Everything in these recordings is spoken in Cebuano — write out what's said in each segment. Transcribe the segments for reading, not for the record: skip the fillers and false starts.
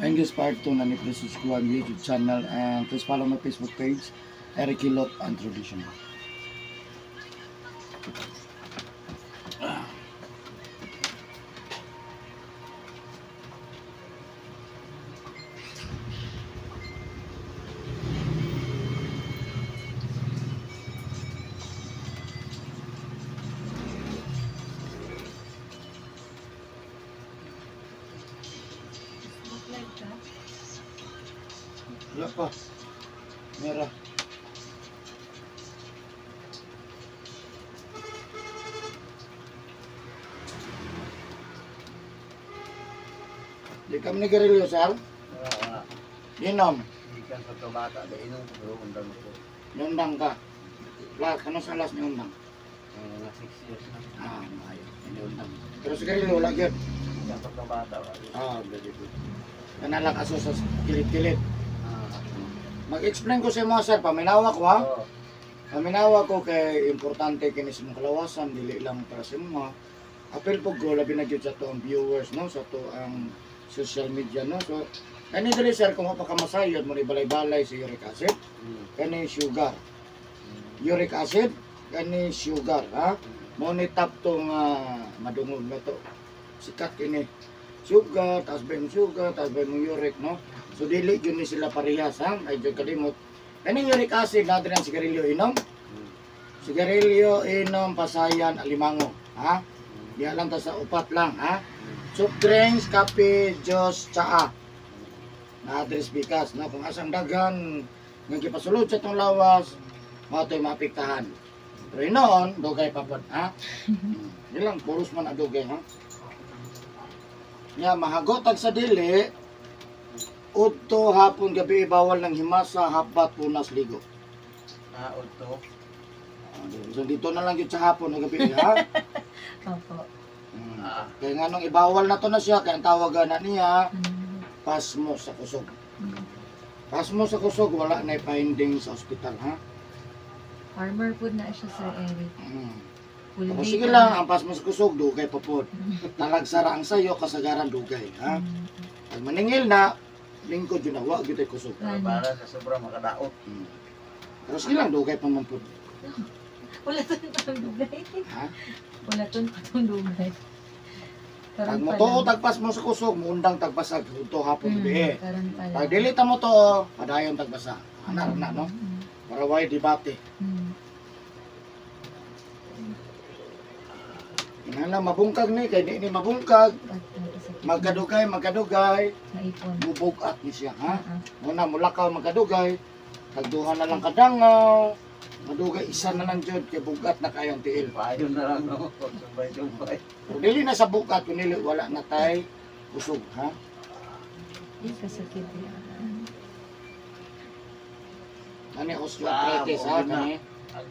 Angus Part 2 na ni, please subscribe my YouTube channel and please follow my Facebook page, Eric Hilot and Traditional. Mag-live ka? Wala pa. Mera. Di kami nagarilyo, sir? Wala, wala. Inom. Gikan sa kabata, di inom ko, pero undang ko. Niundang ka. Lahat, ano sa alas niundang? Mga 6 years na. Ah, maayo. Niundang. Pero sigarilyo, wala yun. Gikan sa kabata, wala. Ah, very good. Kanalak aso sa kilit-kilit. Ah. Mag-explain ko sa imo, sir. Paminawa ko, ha? Oo. Paminawa ko kay importante kini sa imong kalawasan, dili lang para sa imo. Apil po ko, labi na gyud sa to ang viewers, no? Sa to ang social media, no? So, kani dili, sir, kung mapakamasayod mo ni balay-balay sa uric acid, kani sugar. Uric acid, kani sugar, ha? Mo ni top to nga madungog na to. Sikat kini. Sugar, taas ba yung sugar, taas ba yung uric, no? So dili gyud ni sila parehas, ha? Ay jud kalimot. Kani uric acid natin ang sigarilyo inom. Sigarilyo, inom, pasayan, alimango, ha? Diha lang ta sa upat lang, ha? Soft drinks, kape, juice, tsaa. Na-address bikas, no? Kung asang daghan nga gipasulod sa itong lawas, mao to'y maapektahan. Pero inoon, dugay pa pod, ha? Yun lang, puros man adugay, ha? Nya, mahagotag sa dili, udto, hapon, gabi, bawal ng himasa, hapat, punas, ligo. Ah, udto. Ah, so dito na lang yun sa hapon o gabi, ha? Opo. Ah. Kaya nga nung ibawal na to na siya, kaya ang tawagan na niya, pasmo sa kusog. Pasmo sa kusog, wala na finding sa ospital, ha? Farmer food na siya, Sir Eric. Full Tapos day sige ka lang, na. ang pasmo sa kusog, dugay pa pod. Talagsara ang sayo, kasagaran dugay, ha? Pag maningil na, lingkod yun na, wag yun ay kusog. Ano? Para sa sobra makadaot. Pero sige lang, dugay pa man pod. Wala ton patong dugay. Ha? Wala ton patong dugay. Pag Karon mo pa to, lang. tagpas mo sa kusog, muundang tagbasag, udto hapon gabi. Karon pa lang. Pag dili ta mo to, padayon tagbasa. Ana na, no? Para way debate. Inala mabungkag ni kay di ni mabungkag, magkadugay magkadugay, Naipon. mubugat ni siya, ha? Ah, ah. Muna mulakaw magkadugay, tagduha na lang kadangaw, madugay isa na lang jud kay bugat na kayong tiil. Payon na lang, no? Sumbay-sumbay. Pero dili na sa bugat kun dili wala na tay kusog, ha? Di kasakit yan. Ani osteoarthritis, ha, Ah, na. kani.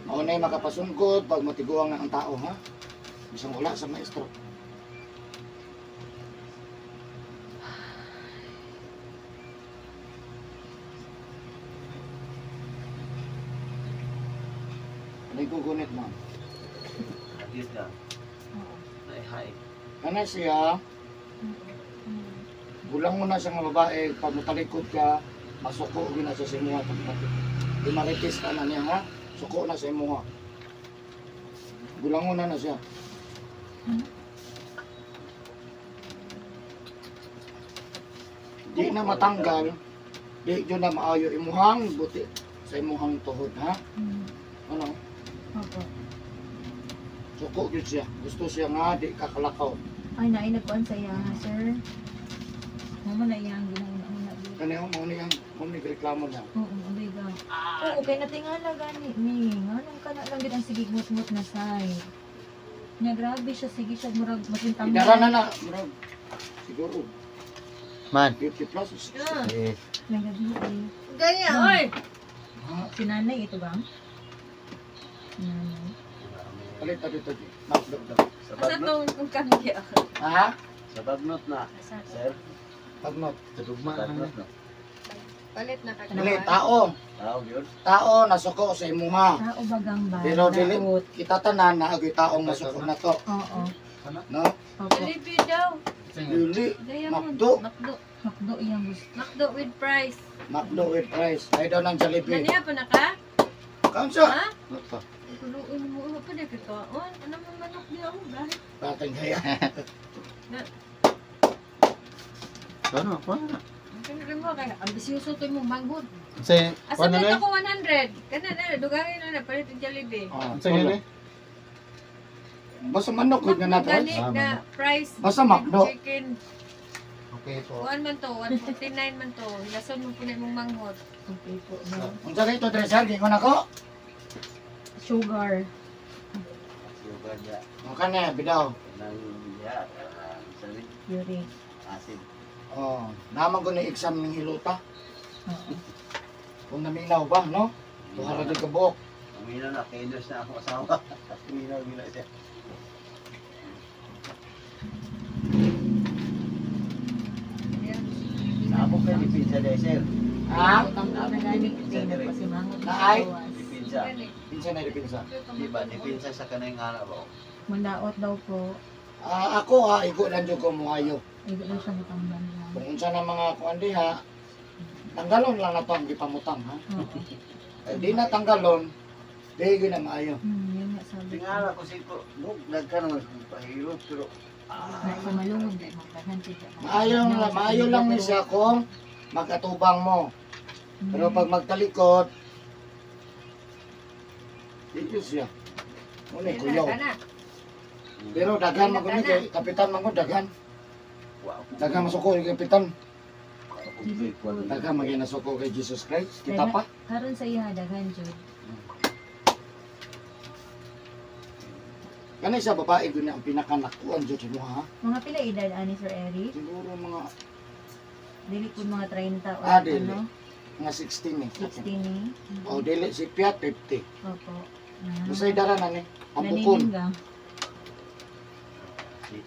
Mao nay makapasungkod pag matiguang na ang tao, ha? Bisan wala sa maestro. Ano yung gugunit mo? Agis na. Oo. Ay, hi. Ano siya? Gulang mo na siya nga babae, pag matalikod ka, masuko yun na siya sa imuha. Pag dimaritis ka na niya, ha? Suko na sa imuha. Gulang mo na na siya. Di na matanggal, di yun na maayo imuhang buti sa imuhang tuhod, ha? Ano? Opo. Suko yun siya. Gusto siya nga, di kakalakaw. Ay, naay nagkuan sa iya, sir. Mamo na iyang ginauna-una. Kani mo ni ang mo ni reklamo niya. Oo, abay ga. Oo, kay natingala gani ni. Nganong kana lang gid ang sige mut-mut na say. Nya grabe siya sige siya murag matintang. Idara na na, murag siguro Man. 50 plus. Eh, Nagabi eh. Gaya, oy! Si nanay ito ba? Nanay. Palit ta dito, G. Makdo daw. Sa Asa bagnot. tong kanya? Ha? Sa bagnot na, sir. Pagnot. Sa bagnot na. Palit na ka. Dili tao. Tao yun. Tao nasuko sa imuha. Tao bagang ba? Pero dili Daot. kita tanan na agoy taong nasuko na to, Oo. no? Opo. Jollibee daw. Dili Gaya mo. Makdo. Makdo. Makdo iyang gusto. Macdo with fries. McDo with fries. Ay daw ng Jollibee. Naniya pa na ka? Kaunsa? Ha? Ito. Tuluin mo pa di kaon. Ano man manok di ako bakit? Pateng haya. Ano, kuha na. Kano rin mo kay ambisyoso to imong manghod. Say, Asa kuha na man na. ako 100? Kana na dugangin na na palit ang Jollibee. Oh, Sa gini? Basta manok gud nga Macdo nato. gani Ah, na fries. Basta with Macdo. chicken. Okay po. Kuan man to, 149 man to. Hilason mo po na imong manghod. Okay po. No? Unsa kay to dre sir? Gingon ako. Sugar. Sugar niya. O kana bidaw. Nang ya, sabi, Puree. acid. Oh, naman ko ni exam ning hilota. Oo. Kung naminaw ba, no? Tuha ra jud ka buok. Uminom na, kinos na ako asawa. Uminom, uminom siya. Naabot kayo ni Pizza day, sir. Ha? Utang na gani. Nagpasimangot. Naay? Dipinsa. Pinsa na dipinsa. Di ba, dipinsa sa kanay nga na ba? Mandaot daw po. Ah, ako ha, igo lang jud ko moayo. Igo lang siya matambang lang. Kung unsa na mga kuan diha, tanggalon lang na to ang gipamutang ha. Oo. Eh, di na tanggalon, di gyud na maayo. Yun nga sabi ko. Tingala ko siguro, nagka naman kung pahirot, pero Nagpamalungon dahil magdaghan siya. Maayo lang, maayo lang ni siya kung magatubang mo. Pero pag magtalikod, di gyud siya. Muna kuyaw. Kana. Pero daghan man gud ni kay kapitan man gud daghan. wow. Daghan masuko kay kapitan. Dili po. Daghan man gyud nasuko kay Jesus Christ. Kita pa. Karon sa iya daghan jud. Kani siya babae gud na ang pinakanakuan jud sa ha. Mga pila edad ani Sir Eric? Siguro mga Dili po mga 30 o Ah, dili. ano? mga 16 eh. 16 ni. O dili si Piat 50. Opo. Ah. Basta dara na ni ang bukon. Naniningga.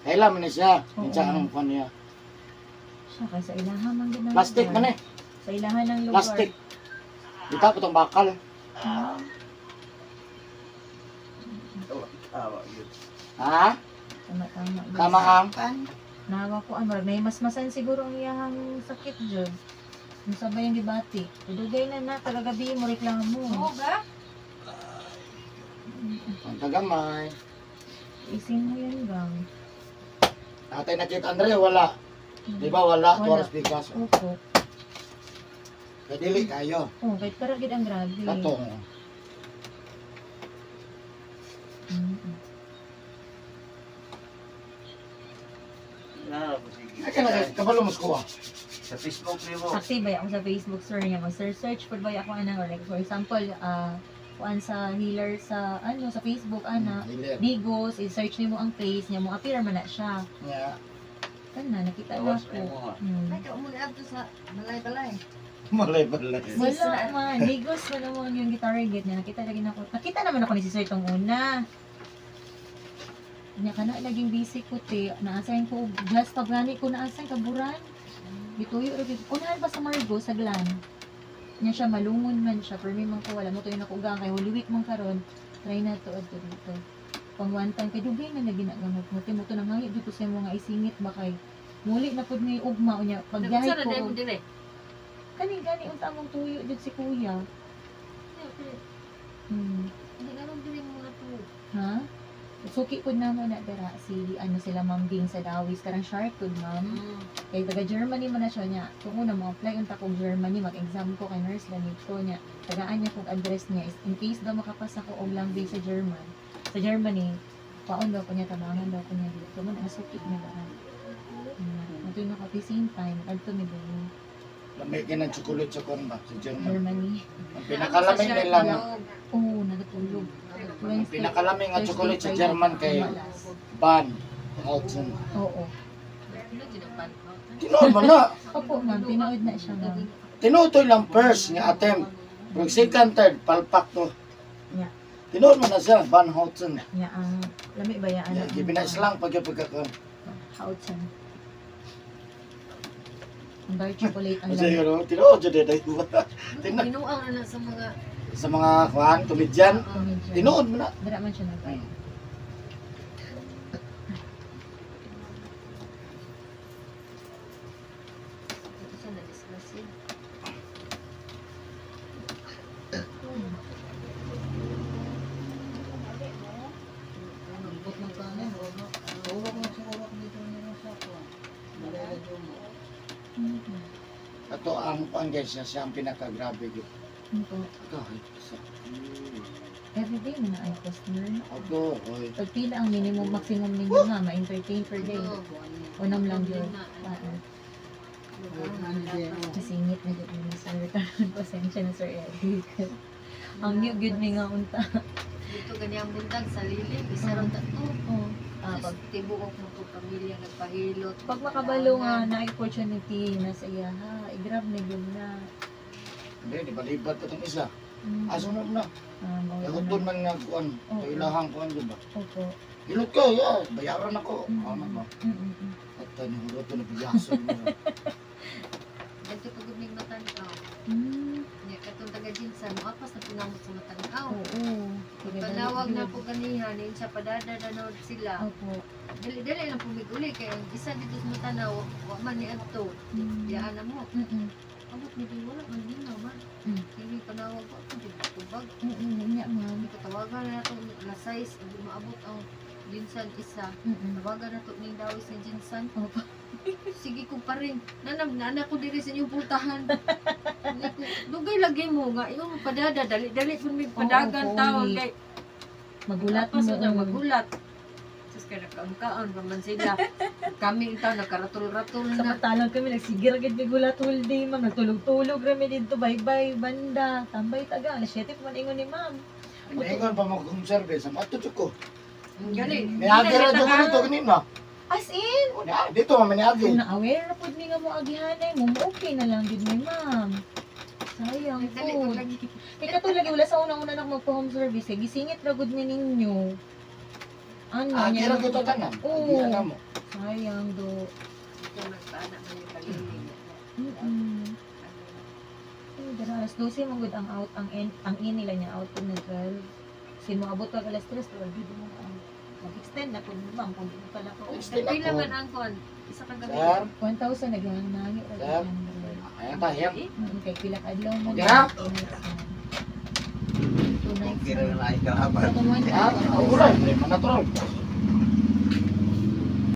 Kaila man ni siya. Oo. Kinsa anong kuan niya. Siya kay sa ilaha man gid ang Plastic lugar. man eh. Sa ilaha ng lugar. Plastic. Dita po tong bakal. Ah, Tama yun. Ha? tama tama. Yun. Tama ang Nawa ko ano, may masmasan siguro ang iyahang sakit jud. Unsa ba yung gibati? Dugay na na tagagabi mo reklamo. Oo ba? ang tagamay. Ising mo yan gang. Tatay nakita Andre wala. Di ba wala? Wala. Tuwaras bigas. Opo. Kay dili kayo. Oh, kahit para gid ang grabe. Kato. Mm-mm. Tingala ko sige. Ay kana kabalo mas kuha. Sa Facebook nimo. Active ba ako sa Facebook sir niya mag search search pud ba ako ana or like for example kuan sa healer sa ano sa Facebook ana Dili. Bigos i-search nimo ang face niya mo appear man na siya. Nya. Kana nakita na Tawas ko. mo nga. Ay ka mo adto sa balay-balay. Malay balay. Wala man, Bigos man ang yung target niya. Nakita lagi na ako. Nakita naman ako ni si Sir tong una. Nya kana laging busy ko te. Naasahin ko just pag gani ko naasahin kaburan. Gituyo ra gyud. Unahan pa sa Margo sa Glan. Nya siya malungon man siya pero may man ko wala mo tuyo nakugang kay Holy Week man karon. Try na to adto dito. Pang one time kay dugay na lagi na gamot mo. Timo to nangangit jud ko sa imo nga isingit ba kay muli na pud ni ugma unya pagyahe Nagsa na ko. dai mo dire. Kani gani unsa among tuyo jud si kuya. Hmm. Hindi na ron dire mo na to. Ha? Suki pud namo na dira si ano sila Ma'am Bing sa Dawis karang shark pud ma'am. Kay taga Germany man na siya niya. Kung una mo apply unta kog Germany mag-exam ko kay nurse lang ko niya. Tagaan niya kog address niya is in case daw makapasa ko og language sa German. Sa Germany, paon daw ko niya tabangan daw ko niya dito. Man asuki niya ba. Ito yung at the same time, adto mi dun, Lamig kay ng chocolate sa kuan ba sa German. Germany. Ang pinakalamig nila nga Oo, nagatulog. ang pinakalamig nga chocolate sa German kay Malas. Ban Houten. Oo. Tinuod man na. Opo, ma'am. Tinood na siya, ma'am. Tinuod lang first nga attempt. Pero second, third, palpak to. Yeah. Tinuod man na siya, Van Houten. Nya ang lami ba ya Yeah, ano? gibinas lang pag pagkakuan. Houten. Ang dark chocolate ang Kasi lami. yun, tinuod jud eh. Binuang na na sa mga Sa mga kuan, komedyan, Comedian. tinuod man na. Dira man siya nag. Basin. Lambot ng kanin. Uwak na siguro ako dito nila sa ako. Malala yung mo. Ato ang kuan guys, siya ang pinakagrabe gyud. Opo. Ato, ay, isa. Everyday mo na ay customer, no? Ato, oy. Pag pila ang minimum, maximum ninyo nga, ma-entertain per day. Unam lang yun. Oo. Kasingit na yun ni Sir. Karon pasensya na, Sir Eric. Ang yun mi nga unta. Dito ganyang buntag sa lilim, isa ra tatlo. Oh. Ah, Pag tibuok mo po pamilya nagpahilot. Pag makabalo nga na opportunity na sa iya ha, i-grab na yun na. Hindi, di balibad pa itong isa. Aso na na. Ah, mao Yahuton na. man nga kuan. Oo. Ilahang kuan di ba? Opo. Hilot ka, yeah. Bayaran ako. Ano ba? At ni huloto na biyaso mo. Dito pag gubning matanaw. Nya katong taga Jinsan, moapas na pinamot sa matanaw. Oo. Sige, dali Panawag na yun. po ganihan, yun sa padada danod sila. Opo. Dili dili lang pumiguli kay ang isa dito sa matanaw, wa man ni adto. Yaan na mo. Abot ni di wala man nina man. Kini panawag ko ako di tubag. Nya, ma'am. Hindi ko tawagan na to alas 6, hindi maabot ang Jinsan isa. Tawagan na to ning dawis ni Jinsan. Opo. Sige ko pa rin. Nanam na ko diri sa inyong pultahan. Hindi ko, dugay lagi mo nga yung padada dali dali pud may padagan Oo, tawag uy. kay Magulat Tapos mo. na magulat. Sus kay nakaangkaan pa man sila. Kami itaw nakaratol-ratol na. Samantalang kami, nagsigir agad may gulat whole day, ma'am. Nagtulog-tulog rami dito. Bye-bye, banda. Tambay taga. Alas 7 pa man ingon ni ma'am. Ingon pa mo home service. Ang ato ko. Gali. Niagi ra jud ko dito kanina. As in, O, niagi. Dito man niagi. kung na-aware na po ni nga mo agihanay mo, mo okay na lang gid mi, ma'am. Sayang Dali po. ko lagi. Kay katulad wala sa unang-una na magpa-home service, eh. Gisingit ra gud ni ninyo. Ano Agi niya? ra gyud to tanan. Oo. Agi na mo. Sayang do. Ito nagpaana man yung kaliling. Ay, dara alas 12 man gud ang out ang in, ang in nila niya out na 12. Sin mo abot kag alas 3, 12 gud mo ang mag-extend na pud ma'am kung di mo pala ko. Extend Pila ako. man ang kuan? Isa ka gabi. Sir, 1,000 naghangi ra Sir? gud. Ayan ta, yan. Kay pila ka adlaw man. Okay, ha? Two nights. Okay na lang ay kalaban. So, kung Ah, uray, natural.